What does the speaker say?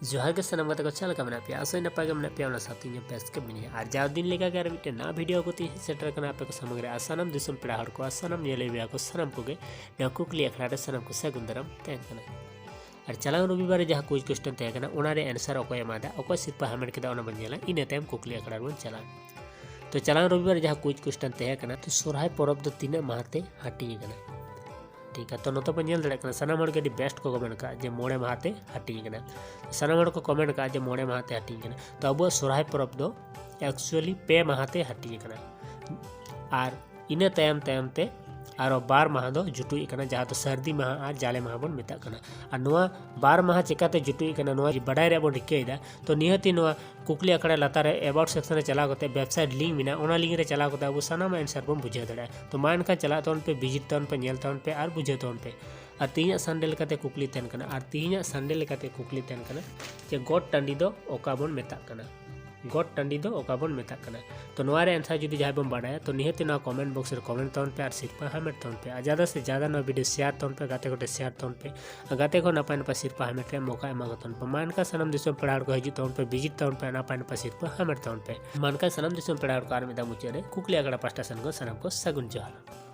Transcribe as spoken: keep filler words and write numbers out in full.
ᱡᱚᱦᱟᱨ ᱜᱮ ᱥᱟᱱᱟᱢ ᱜᱟᱛᱮ ᱠᱚ, ᱪᱮᱫ ᱞᱮᱠᱟ ᱢᱮᱱᱟᱜ ᱯᱮᱭᱟ? ᱟᱥᱟᱭ ᱱᱟᱯᱟᱭ ᱜᱮ ᱢᱮᱱᱟᱜ ᱯᱮᱭᱟ, ᱚᱱᱟ ᱥᱟᱶᱛᱮ ᱤᱧ ᱦᱚᱸ ᱵᱮᱥ ᱜᱮ ᱢᱤᱱᱟᱹᱧᱟ᱾ ᱟᱨ ᱡᱟᱣ ᱫᱤᱱ ᱞᱮᱠᱟ ᱜᱮ ᱟᱨ ᱢᱤᱫᱴᱮᱱ ᱱᱟᱣᱟ ᱵᱷᱤᱰᱤᱭᱳ ᱠᱚᱛᱮ ᱤᱧ ᱦᱮᱡ ᱥᱮᱴᱮᱨ ᱟᱠᱟᱱᱟ ᱟᱯᱮ ᱠᱚ ᱥᱟᱢᱟᱝ ᱨᱮ᱾ ᱟᱨ ᱥᱟᱱᱟᱢ ᱫᱤᱥᱚᱢ ᱯᱮᱲᱟ ᱦᱚᱲ ᱠᱚ ᱟᱨ ᱥᱟᱱᱟᱢ ᱧᱮᱞᱮ ᱢᱮᱭᱟ ᱠᱚ ᱥᱟᱱᱟᱢ ᱠᱚᱜᱮ ᱱᱚᱣᱟ ᱠᱩᱠᱞᱤ ᱟᱠᱷᱲᱟ ᱨᱮ ᱥᱟᱱᱟᱢ ᱠᱚ ᱥᱟᱹᱜᱩᱱ ᱫᱟᱨᱟᱢ ᱛᱟᱦᱮᱱ ᱠᱟᱱᱟ᱾ ᱟᱨ ᱪᱟᱞᱟᱣ ᱨᱚᱵᱤᱵᱟᱨ ᱨᱮ ᱡᱟᱦᱟᱸ ᱠᱩᱭᱤᱡᱽ ᱠᱚᱥᱪᱮᱱ ᱛᱟᱦᱮᱸ ᱠᱟᱱᱟ, ᱚᱱᱟ ᱨᱮ ᱟᱱᱥᱟᱨ ᱚᱠᱚᱭ ᱮᱢᱟᱫᱟ, ᱚᱠᱚᱭ ᱥᱤᱨᱯᱟᱹ ᱦᱟᱢᱮᱴ ᱠᱮᱫᱟ, ᱚᱱᱟ ᱵᱚᱱ ᱧᱮᱞᱟ᱾ ᱤᱱᱟᱹ ᱛᱟᱭᱚᱢ ᱠᱩᱠᱞᱤ ᱟᱠᱷᱲᱟ ᱨᱮᱵᱚᱱ ᱪᱟᱞᱟᱜᱼᱟ᱾ ᱛᱚ ᱪᱟᱞᱟᱣ ᱨᱚᱵᱤᱵᱟᱨ ᱨᱮ ᱡᱟᱦᱟᱸ ᱠᱩᱭᱤᱡᱽ ᱠᱚᱥᱪᱮᱱ ᱛᱟᱦᱮᱸ ᱠᱟᱱᱟ, ᱛᱚ ᱥᱚᱨᱦᱟᱭ ᱯᱚᱨᱚᱵᱽ ᱫᱚ ᱛᱤᱱᱟᱹᱜ ᱢᱟᱦᱟ ᱛᱮ ᱦᱟᱹᱴᱤᱧ ᱟᱠᱟᱱᱟ? ᱴᱷᱤᱠ ᱜᱮᱭᱟ, ᱛᱚ ᱱᱚᱛᱮ ᱵᱚᱱ ᱧᱮᱞ ᱫᱟᱲᱮᱭᱟᱜ ᱠᱟᱱᱟ, ᱥᱟᱱᱟᱢ ᱦᱚᱲ ᱜᱮ ᱟᱹᱰᱤ ᱵᱮᱥᱴ ᱠᱚ ᱠᱚᱢᱮᱱᱴ ᱠᱟᱜᱼᱟ ᱡᱮ ᱢᱚᱬᱮ ᱢᱟᱦᱟ ᱛᱮ ᱦᱟᱹᱴᱤᱧ ᱟᱠᱟᱱᱟ᱾ ᱥᱟᱱᱟᱢ ᱦᱚᱲ ᱠᱚ ᱠᱚᱢᱮᱱᱴ ᱠᱟᱜᱼᱟ ᱡᱮ ᱢᱚᱬᱮ ᱢᱟᱦᱟ ᱛᱮ ᱦᱟᱹᱴᱤᱧ ᱟᱠᱟᱱᱟ᱾ ᱛᱚ ᱟᱵᱚᱣᱟᱜ ᱥᱚᱨᱦᱟᱭ ᱯᱚᱨᱚᱵᱽ ᱫᱚ ᱮᱠᱪᱩᱭᱮᱞᱤ ᱯᱮ ᱢᱟᱦᱟ ᱛᱮ ᱦᱟᱹᱴᱤᱧ ᱟᱠᱟᱱᱟ᱾ ᱟᱨ ᱤᱱᱟᱹ ᱛᱟᱭᱚᱢ ᱛᱟᱭᱚᱢ ᱛᱮ ᱟᱨᱚ ᱵᱟᱨ ᱢᱟᱦᱟ ᱫᱚ ᱡᱩᱴᱩᱡ ᱟᱠᱟᱱᱟ, ᱡᱟᱦᱟᱸ ᱫᱚ ᱥᱟᱹᱨᱫᱤ ᱢᱟᱦᱟ ᱟᱨ ᱡᱟᱞᱮ ᱢᱟᱦᱟ ᱵᱚᱱ ᱢᱮᱛᱟᱜ ᱠᱟᱱᱟ᱾ ᱟᱨ ᱱᱚᱣᱟ ᱵᱟᱨ ᱢᱟᱦᱟ ᱪᱮᱠᱟᱛᱮ ᱡᱩᱴᱩᱡ ᱟᱠᱟᱱᱟ, ᱱᱚᱣᱟ ᱵᱟᱰᱟᱭ ᱨᱮᱭᱟᱜ ᱵᱚᱱ ᱨᱤᱠᱟᱹᱭᱮᱫᱟ᱾ ᱛᱚ ᱱᱤᱦᱟᱹᱛ ᱱᱚᱣᱟ ᱠᱩᱠᱞᱤ ᱟᱠᱷᱲᱟ ᱞᱟᱛᱟᱨ ᱨᱮ ᱮᱵᱟᱣᱩᱴ ᱥᱮᱠᱥᱚᱱ ᱨᱮ ᱪᱟᱞᱟᱣ ᱠᱟᱛᱮ ᱣᱮᱵᱥᱟᱭᱤᱴ ᱞᱤᱝᱠ ᱢᱮᱱᱟᱜᱼᱟ, ᱚᱱᱟ ᱞᱤᱝᱠ ᱨᱮ ᱪᱟᱞᱟᱣ ᱠᱟᱛᱮ ᱟᱵᱚ ᱥᱟᱱᱟᱢᱟᱜ ᱟᱱᱥᱟᱨ ᱵᱚᱱ ᱵᱩᱡᱷᱟᱹᱣ ᱫᱟᱲᱮᱭᱟᱜᱼᱟ᱾ ᱛᱚ ᱢᱟ ᱮᱱᱠᱷᱟᱱ ᱪᱟᱞᱟᱜ ᱛᱟᱵᱚᱱ ᱯᱮ, ᱵᱷᱤᱡᱤᱴ ᱛᱟᱵᱚᱱ ᱯᱮ, ᱧᱮᱞ ᱛᱟᱵᱚᱱ ᱯᱮ ᱟᱨ ᱵᱩᱡᱷᱟᱹᱣ ᱛᱟᱵᱚᱱ ᱯᱮ᱾ ᱟᱨ ᱛᱮᱦᱮᱧᱟᱜ ᱥᱟᱱᱰᱮ ᱞᱮᱠᱟᱛᱮ ᱠᱩᱠᱞᱤ ᱛᱟᱦᱮᱱ ᱠᱟᱱᱟ, ᱟᱨ ᱛᱮᱦᱮᱧᱟᱜ ᱥᱟᱱᱰᱮ ᱞᱮᱠᱟᱛᱮ ᱠᱩᱠᱞᱤ ᱛᱟᱦᱮᱱ ᱠᱟᱱᱟ ᱡᱮ ᱜᱚᱴ ᱴᱟᱺᱰᱤ ᱫᱚ ᱚᱠᱟ ᱵᱚᱱ ᱢᱮᱛᱟᱜ ᱠᱟᱱᱟ? ᱜᱚᱴ ᱴᱟᱺᱰᱤ ᱫᱚ ᱚᱠᱟ ᱵᱚᱱ ᱢᱮᱛᱟᱜ ᱠᱟᱱᱟ? ᱛᱚ ᱱᱚᱣᱟ ᱨᱮ ᱟᱱᱥᱟᱨ ᱡᱩᱫᱤ ᱡᱟᱦᱟᱸᱭ ᱵᱚᱱ ᱵᱟᱰᱟᱭᱟ, ᱛᱚ ᱱᱤᱦᱟᱹᱛ ᱱᱚᱣᱟ ᱠᱚᱢᱮᱱᱴ ᱵᱚᱠᱥ ᱨᱮ ᱠᱚᱢᱮᱱᱴ ᱛᱟᱵᱚᱱ ᱯᱮ ᱟᱨ ᱥᱤᱨᱯᱟᱹ ᱦᱟᱢᱮᱴ ᱛᱟᱵᱚᱱ ᱯᱮ᱾ ᱟᱨ ᱡᱟᱫᱟ ᱥᱮ ᱡᱟᱫᱟ ᱱᱚᱣᱟ ᱵᱷᱤᱰᱤᱭᱳ ᱥᱮᱭᱟᱨ ᱛᱟᱵᱚᱱ ᱯᱮ, ᱜᱟᱛᱮ ᱠᱚᱴᱷᱮᱱ ᱥᱮᱭᱟᱨ ᱛᱟᱵᱚᱱ ᱯᱮ᱾ ᱟᱨ ᱜᱟᱛᱮ ᱠᱚ ᱱᱟᱯᱟᱭ ᱱᱟᱯᱟᱭ ᱥᱤᱨᱯᱟᱹ ᱦᱟᱢᱮᱴ ᱨᱮᱭᱟᱜ ᱢᱚᱠᱟ ᱮᱢᱟ ᱠᱚ ᱛᱟᱵᱚᱱ ᱯᱮ᱾ ᱢᱟ ᱮᱱᱠᱷᱟᱱ ᱥᱟᱱᱟᱢ ᱫᱤᱥᱚᱢ ᱯᱮᱲᱟ ᱦᱚᱲ ᱠᱚ ᱦᱤᱡᱩᱜ ᱛᱟᱵᱚᱱ ᱯᱮ, ᱵᱷᱤᱡᱤᱴ ᱛᱟᱵᱚᱱ ᱯᱮ, ᱱᱟᱯᱟᱭ ᱱᱟᱯᱟᱭ ᱥᱤᱨᱯᱟᱹ ᱦᱟᱢᱮᱴ ᱛᱟᱵᱚᱱ ᱯᱮ᱾ ᱢᱟ ᱮᱱᱠᱷᱟᱱ ᱥᱟᱱᱟᱢ ᱫᱤᱥᱚᱢ ᱯᱮᱲᱟ ᱦᱚᱲ ᱠᱚ ᱟᱨ ᱢᱤᱫ ᱫᱷᱟᱣ ᱢᱩᱪᱟᱹᱫ ᱨᱮ ᱠᱩᱠᱞᱤ ᱟᱠᱷᱲᱟ ᱯᱟᱥᱴᱟ ᱥᱮᱱ ᱠᱷᱚᱱ ᱥᱟᱱᱟᱢ ᱠᱚ ᱥᱟᱹᱜᱩᱱ ᱡᱚᱦᱟᱨ᱾